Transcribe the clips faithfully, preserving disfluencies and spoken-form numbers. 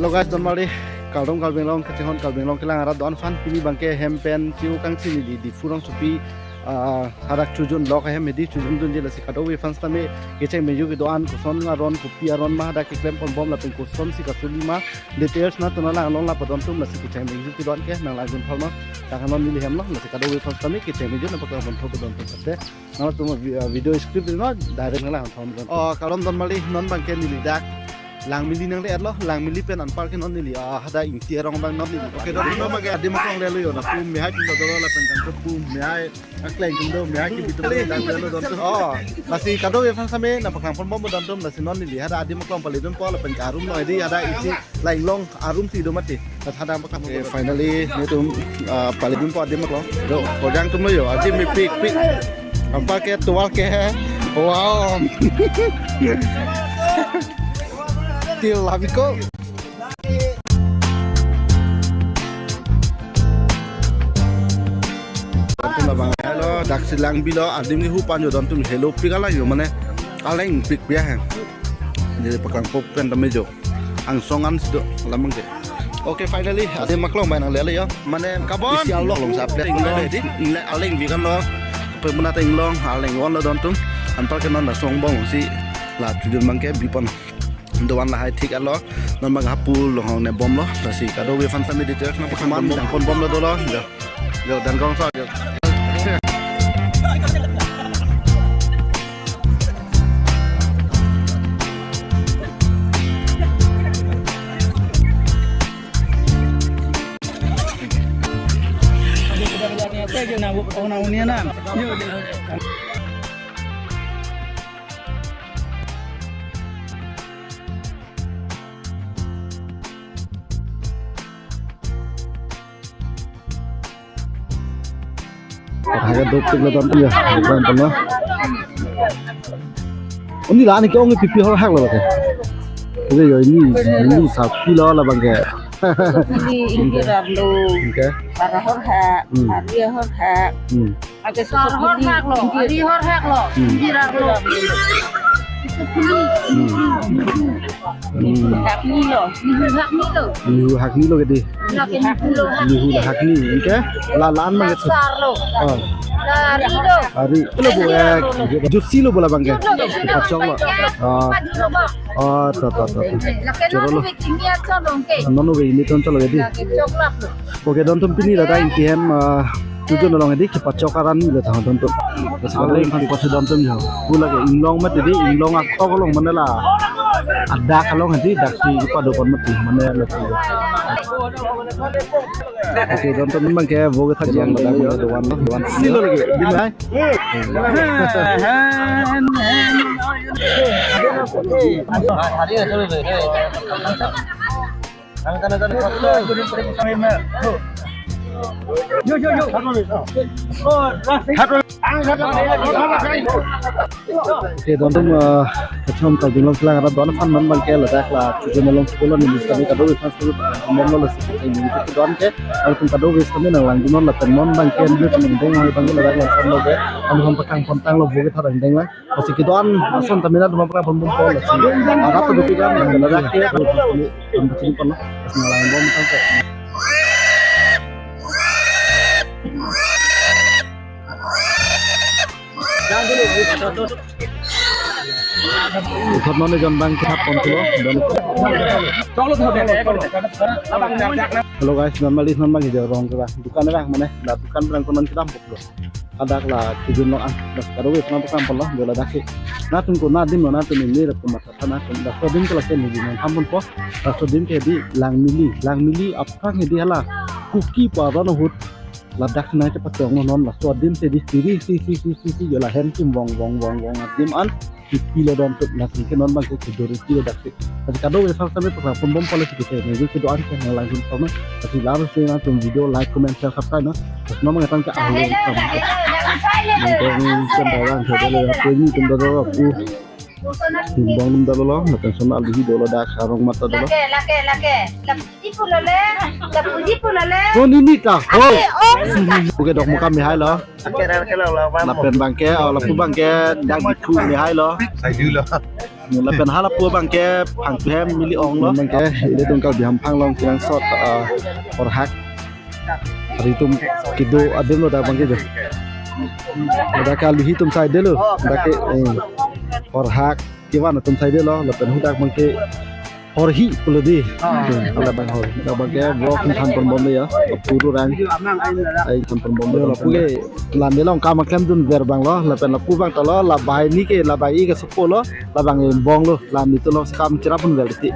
Hello guys, don mali, kardom Karbi Anglong, kachinghon Karbi Anglong kelang arat do-an aphan, pini abangke hem pen chiu kangchini di Diphu rongsopi, ah, hadak chojun lok ahem hedi chojun dunji, lasi kadokave aphan sitame kecheng meju kedo-an, koson aron, kopi aron ma hadak keklem ponbom lapen kosonsi kasuli ma, details nangtum nanglang long lapen don atum, lasi kecheng meju kedo-an ke nanglang dun tha ma, dak non neli hem lo, lasi kadokave aphan sitame kecheng meju nangpaklang pon tha don atum sate. Nangtum vi-, ah, video script no direct nanglang thom don. Oh, kardom don mali, non abangke neli dak Langmili nangle-etlo, Langmili pen anparke non neli, ah, hadak Ingti arong abang non neli. Okay, don atum abangke adim aklong lelo yo, na pu mehai pin do lapen kangkop pu mehai akleng pin do, mehai kebi atum dak lelo don atum. Oh, lasi kadokave aphan sitame nangpaklang ponbom don atum, lasi non neli hadak adim aklong pale dunpo lapen ke arum lo hedi hadak isi la-inglong arumsi do mati. Tat hadak paklang. Okay, finally nelitum, ah, pale dunpo adim aklong. Do, kojang atum lo yo, adim mepikpik. Anparke tovar ke hai. Wow. Til labiko. Atum labang helo, daksi lang bilo, adim ni hu panjo don atum, helopik alang yo, mane aleng pikpik ya hai. Neli paklang pon pen tame jo. Angsong ansi do labangke. Okay, finally, adim aklong abang nangle-le yo. Mane kabon isi along long sa plek lo hedi. Ingle aleng bi kan lo. Pe muna ta inglong, aleng on lo don atum. Anparke non dak song bong si la chojun abangke bi pon. Do-an lahai thik alo. Non abang hapu longhong ne bom lo. Lasi kadokave aphan sitame details nangpaklang ponbom lo dolo. Jo. Jo, dan kong sa, jo. Harga dopik lo tante ya, bukan pernah. Ini lah, ini kong pipi hor hak lo, oke. Oke, ya, ini, ini sapi lo, labangke. Ini, ini rarlo. Oke. Para hor hak, hmm. Ari hor hak. Hmm. Oke, sar hor hak lo, ari hor hak lo. Hmm. Ini rarlo. Hmm. Hmm. Hak ni lo. Ini hak ni lo. Ini hak ni lo, gede. Ini hak ni lo. Ini hak ni, oke. La lan abangke. Sar lo. Oh. Ari lo. Ari. Lo bo, eh, juicy lo bo labangke. Pachok lo. Ah. Ah, to, to, to, to. Choro lo. Nono be ini ton cholo jadi. Oke, don atum pini ladak Ingti ahem, ah, chojun along hedi kepachok aran lo tang don atum. Terus kalau yang kan kuasa don atum jo. Pu lake inglong mati di, inglong akhok along mane la. Adak along hedi, daksi pado pon mati, mane lo. Oke, don atum abangke voke thak jang ladak, mane do-an, do-an. Silo lagi, di mana? Yo, yo, yo. Oke, don atum, eh, kachinghon Karbi Anglong kelang arat do-an aphan non abangke ladak la chojun along si pulo neli sitame kadokave aphan sitame bom lo, lasi kecheng meju kedo-an ke, nangtum kadokave sitame nanglang dun non lapen non abangke neli tum deng hai abangke ladak la pon lo ke, nangtum paklang pon tanglo, voke thak deng lang. Lasi kedo-an ason tame nangtum paklang ponbom po, lasi arat to dopik kan, ladak ke, nangtum kachini pon lo, lasi nanglang bom tang ke. Uthot non ejon abangke thap pon thulo, don. Hello guys, non mali non abangke jo rong keba. Dukan abang mane, la dukan abang konon kedam bok lo. Hadak la chojun lo an, das karo wes non paklang pon lo, jo ladak ke. Nangtum ko adim lo, nangtum ini rap ko masa thana tum. Laso adim ke lake neli nangpaklang ponpo. Laso adim ke hedi Langmili, Langmili aphrang hedi hala Kuki pu aron ahut. Ladak nangchepachong non laso adim si di siri si si si si si jo lahen kim vong vong vong vong adim an. Pipi lo don atum, lason ke non abangke kedori pi lo daksi. Lasi kadokave aphan sitame paklang ponbom po, lasi kecheng meju kedo-an ke nanglang dun tha ma. Lasi larusi nangtum video like, comment, share, subscribe na. Lasi non abang tang ke ahlo kam. Nangtum pen darang ke dolo ya, pen pen dolo pu. Bong dam dolo, lapen son aluhi dolo, dak arong mata dolo. Lake, lake, lake. Lapuji pulole, lapuji pulole. Ko nini ta, ho. Ake, oh. Puke Dokmoka mehai lo. Lapen bangke, oh, lapu bangke, dak Diphu mehai lo. Lapen halapu bangke, Phangthu hem mili ong lo. Bangke, ilitum Karbi Hamphang along kelang sot, ah, horhak. Ari atum kedo adim lo dak bangke jo. Dak ke aluhi atum saidelo. Dak ke, eh, horhak kevan atum saidelo. Lapen hadak bangke horhi pulo di. Ah. Hmm, ala bang horhi. Dak bangke vlog than pon bom ya. Puru rang. Ai than pon bom. Yo, lapu ke lande along kam klem dunver abang lo. Lapen lapu abang ta lo. Labang ni ke labang ik asopo lo. Labang bong lo. Lande atum lo kam cherap dunver ti.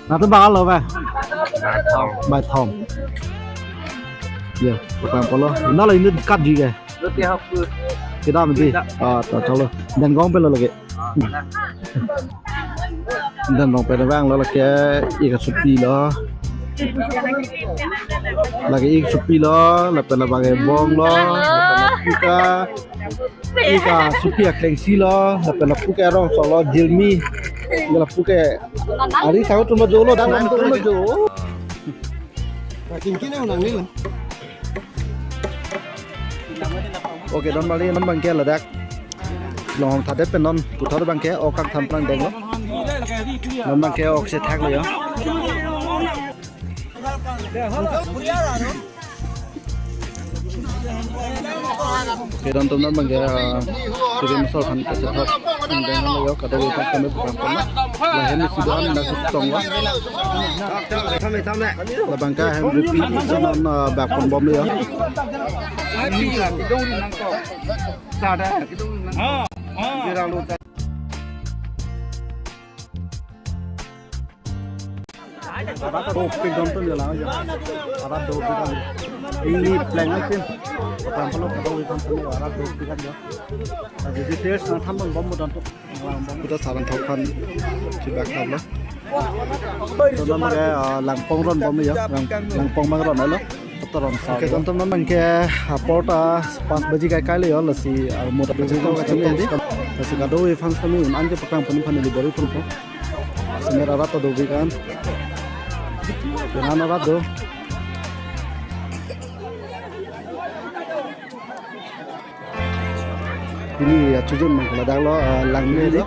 Nangtum bang alo ba? Baithom. Baithom. Ya, bang polo. Nalo ini dekat juga. Kedam di. Ah, ta chalo. Dan gong pelo lagi. Dan gong pelo bang lo lagi ik asopi lo. Lagi ik asopi lo, lapen labang bong lo, lapen lapu ke ik asopi aklengsi lo, lapen lapu ke arong so lo, jilmi, lapu ke ari tahu tuh lo jo lo, dan tuh lo jo. Kingkin yang nang ni lah. Oke, don bali, don bangke ladak. Long thadet pen non, puthot bangke, ok kangtham plang deng lo. Don bangke, ok si thak lo ya. Kedam atum non bangke, ah, tiri masal khan kachethok. Deng lo yo, kadokave atum kami program kami. Lahen si don na sutong lo. Labangke hem repeat si non, ah, bak pon bom lo yo. Arat dopik don atum ya lang ya. Arat dopik kan. Ini pleng asin. Pertama lo kalau ikan sini arat dopik kan ya. Jadi taste nangthan bom don atum. Kita sarang thokan. Coba kalau. Atum non ke, ah, langpong ron bom ya. Lang, langpong bang ron lo. Kotor ron sa. Oke, atum non bangke apor ta pas baji kai kai lo ya, lasi, ah, mut baji kai kai lo. Lasi kadokave aphan sami un-an ke paklang pon aphan neli bor-i ponpo. Semer arat ta dopik kan. Penan arat do. Pini achujun mang ladak lo, ah, langmili.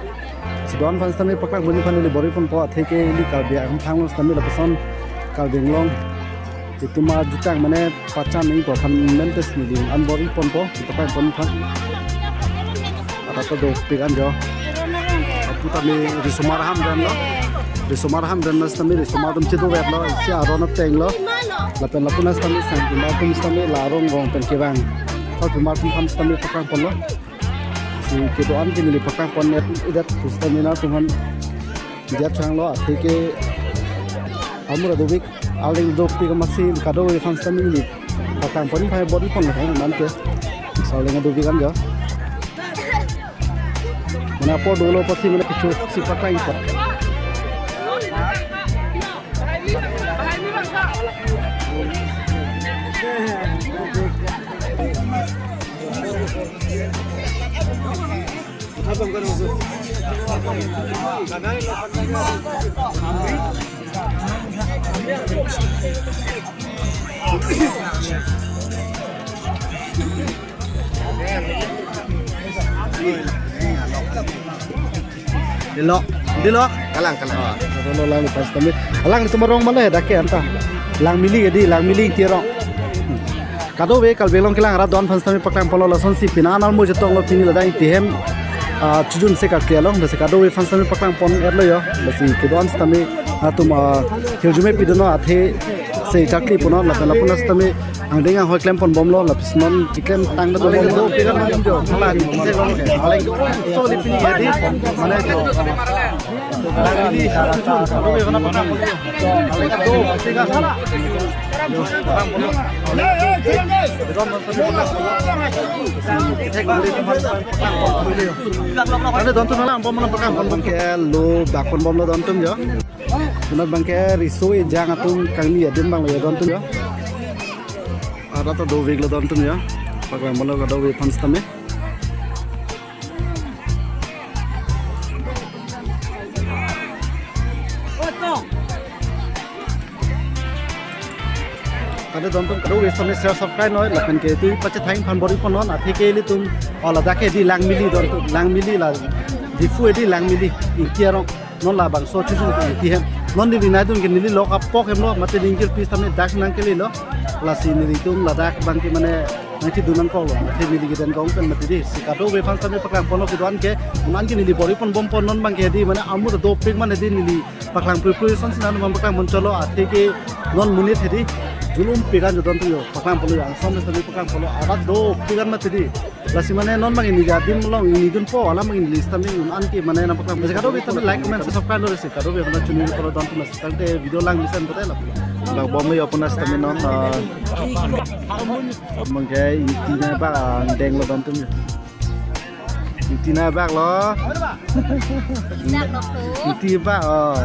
Si don aphan sitame paklang pon aphan neli bor-i ponpo, atheke ili Karbi Anglong thanglong sitame lapuson Karbi Anglong itum ajutang mane pachan nangji aphan mentes neli an bor-i ponpo, paklang pon aphan. Arat ta dopik an jo. Apu tame risomar ham ren lo. Risomar ham ren lo sitame risomar atum chedovet lo. Isi aron ateng lo. Lapen lapu na sitame sangpimar atum sitame la arong rong pen kevang. Sangpimar atum aphan sitame paklang ponlo. Si kedo-an ke neli paklang pon-et-et pu sitame nangtum aphan diya chang lo, atheke amura dopik, aling dopik amatsi kadokave aphan sitame neli paklang pon aphan bor-i ponlo nangke. Saling dopik an jo. Mane apor dolo pasi mane kecho si paklang ipot. Dilo, dilo. Kalang, kalang. Ah, dilo lang pas kami. Alanglitum arong mana ya dak ke anta. Langmili ya di, langmili tirong. Kadokave Karbi Anglong kelang arat don aphan sitame paklang ponlo, lason si pini anal mo jetong lo pini ladak itihem, ah, chujun se kakti along, lasi kadokave aphan sitame paklang pon-et lo yo, lasi kedo-an sitame atum, ah, hirjume pidunlo athe se chakli ponlo, lapen lapu na sitame angdeng anghoi klem pon bomlo, lapuson keklem tang na dolo. Dopik an jo, hala ni, se lo ke. Hala ni, so li pini ya di, mana jo. Ane don atum hala bom mana paklang pon bom ke lo bak pon bomlo don atum jo. Sunat bangke riso ejang atum kangni adim bang lo ya don atum jo. Arat ta dovek lo don atum jo. Paklang bomlo kadokave aphan sitame. Kado don atum kadokave sitame share subscribe noi lapen ke tu pachethang aphan bor-i pon non, athe ke ilitum, oh, ladak ke di Langmili don atum, Langmili la Diphu di Langmili, Ingti arong non labangso chuchu Ingti hem. Non neli nangdun ke neli lok apok hem lo, mate ningkir pis tame dak nangkele lo. Lasi nelitum ladak abang ke mane nangchedun nangkok lo, mate neli ke den kong pen mate di. Si kadokave aphan sitame paklang pon lo kedo-an ke, un-an ke neli bor-i pon bom pon non abang ke di, mane amu ta dopik mane di neli paklang pui pui son sinan abang paklang pon cholo, athe ke non monit hedi julumpik an jo don atum jo, paklang pon lo, angsong sitame paklang pon lo, arat dopik an mati di. Lasi mane non abang neli adim along neli dunpo, alam abang neli sitame un-an ke mane nangpaklang. Jaka do sitame like, comment, subscribe lo resi, kadokave aphan chini pon lo don atum, tangte video lang mesen pote la. Lang bom lo aphan sitame non, ah, abang ke Ingti nabak angdeng lo don atum jo. Ingti nabak lo. Ingti bak, oh.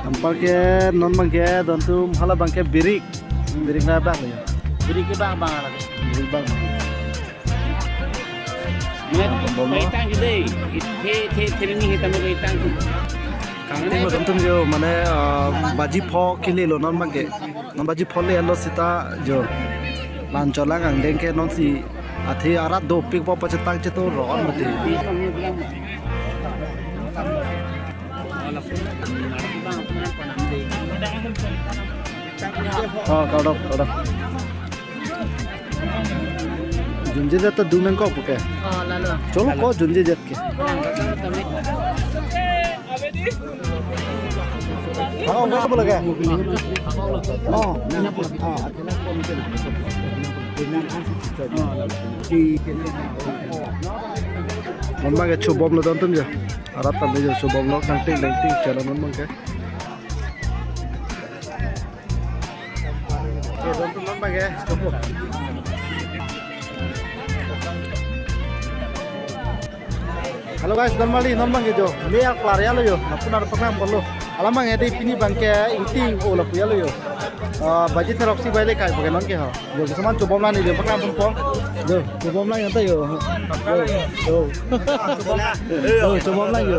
Anpar ke non abang ke don atum, hala abang ke birik. Birik nabak lo. Birik ke bak abang ala. Birik bak. Mat, bom lo. Itang gede. He, he, he, ini hitam itu itang. Kangting lo don atum jo, mane, ah, baji pho kele lo non abang ke. Non baji pho le lo seta jo. Lan cholang angdeng ke non si athe arat dopik po pachetang cheto ron mati. Oh, kado, kado. Junje jat ta dun nangkok puke. Oh, lalo. Cholo ko junje jat ke. Ako, ako pala ka? Oh. Ah. Non abang ke chobom lo don atum jo. Arat tame jo chobom lo, kangting dengting chala non abang ke. Oke, don atum non abang ke chopo. Hello guys, don mali non abang ke jo. Ini yang kelar ya lo jo. Lapu nar paklang pon lo. Alam abang ke di pini abang ke Ingti ingko lapu ya lo jo. Ah, baji therok si bai le kai pakai non ke ho. Jo, kesaman chobom lang neli paklang pon po. Jo, chobom lang anta jo. Jo, jo. Jo, chobom lang jo.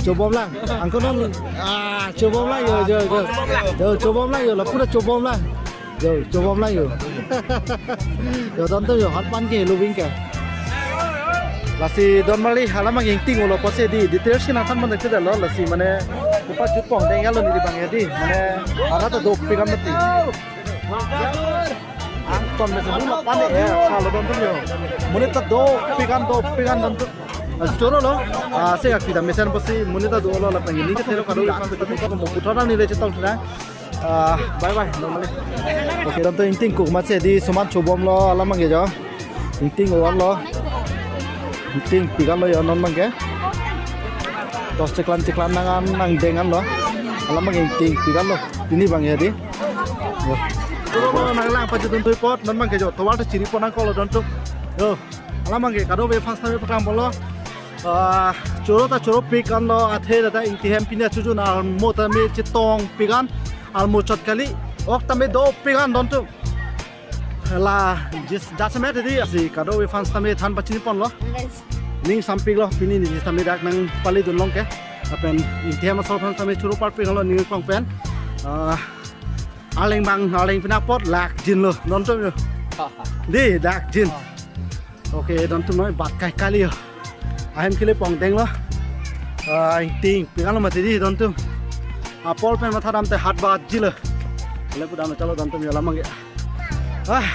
Chobom lang. Angko non, ah, chobom lang jo, jo, jo. Jo, chobom lang jo, lapu ta chobom lang. Jo, chobom lang jo. Jo, don atum jo, hat pan ke lo bing ke. Lasi don mali, alam abang Ingti ingko lo pusi di, details si nangthan man de lo, lasi mane, kupa jut pon deng ya lo neli abang ya di, mane, arat ta dopik an mati. Angton mesen dun lapan de, eh, kalau don atum jo. Monit ta dopik an, dopik an don atum. Ah, choro lo, ah, se kak pida mesen pusi, monit ta dolo lapen ini ke tero kado ipan putar neli chetong sila. Ah, bye bye, normally. Oke, don atum Ingti ingko amat si di suman chobom lo, alam abang ke jo. Ingti ingko lo. Ingti ingpik an lo jo non abang ke. Tos cheklan cheklan nang an, nang deng an lo. Alam abang Ingti ingpik an lo. Pini abang ya di. Jo. Choro lo nanglang pachedun tui apot non abang ke jo. Tovar ta chiri pon nangkok lo don atum. Jo. Alam abang ke kadokave aphan sitame paklang pon lo. Ah, choro ta choropik an lo, athe ta Ingti hem pini achuchun almo tame chetongpik an, almo chot kali, ok tame dopik an don atum. La jis jasemet di asi kadokave aphan sitame than pachini pon lo. Ning sampik lo, pini neli sitame dak nangpali dun long ke. Lapen Ingti hem asor aphan sitame choro parpik lo ning klong pen. Ah, arleng abang, arleng pina apot lakjin lo don atum jo. Di, lakjin. Oke, don atum noi bat kai kali jo. Ahem kele pon deng lo. Ah, Ingti ingpik an lo mati di don atum. Apor pen matha dam te hat bat ji lo. Kele pu dam chalo don atum jo alam abang ke. Ah,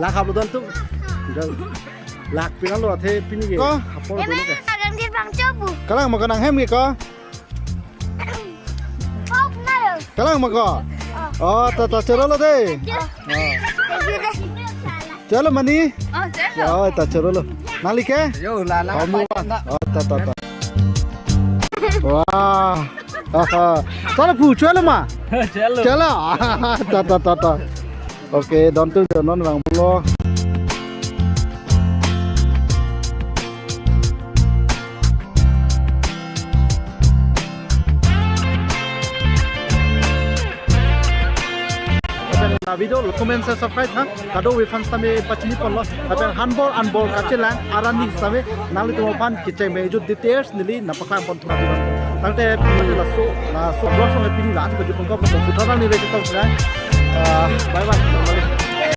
lak hap lo don atum. Lakpik an lo athe pini ke. Ko? Apor. Eme, don ke. Agang di bang chobu. Kalang ma ko nang hem ke ko? Hop na yo. Kalang ma ko? Oh, ta, ta, choro lo de. Oh. Oh. Chalo mani. Oh, chalo. Oh, ta choro lo. Nangli ke? Yo, la, la. Oh, mu. Oh, ta, ta, ta. Wah. Haha. Chalo pu, chalo ma. Chalo. Chalo. Ta, ta, ta, ta. Oke, don atum jo non vang lo. Lapen la video lo comment share subscribe ha. Kadokave aphan sitame pachini pon lo. Lapen hanbor anbor kachelang arani sitame nanglitum aphan kecheng me ejut details neli nangpaklang pon thura thura. Tangte pini laso, laso vlog song pini la-an si pajut pangkok, laso putar nang ni ve ketok sila. Ah, bye bye.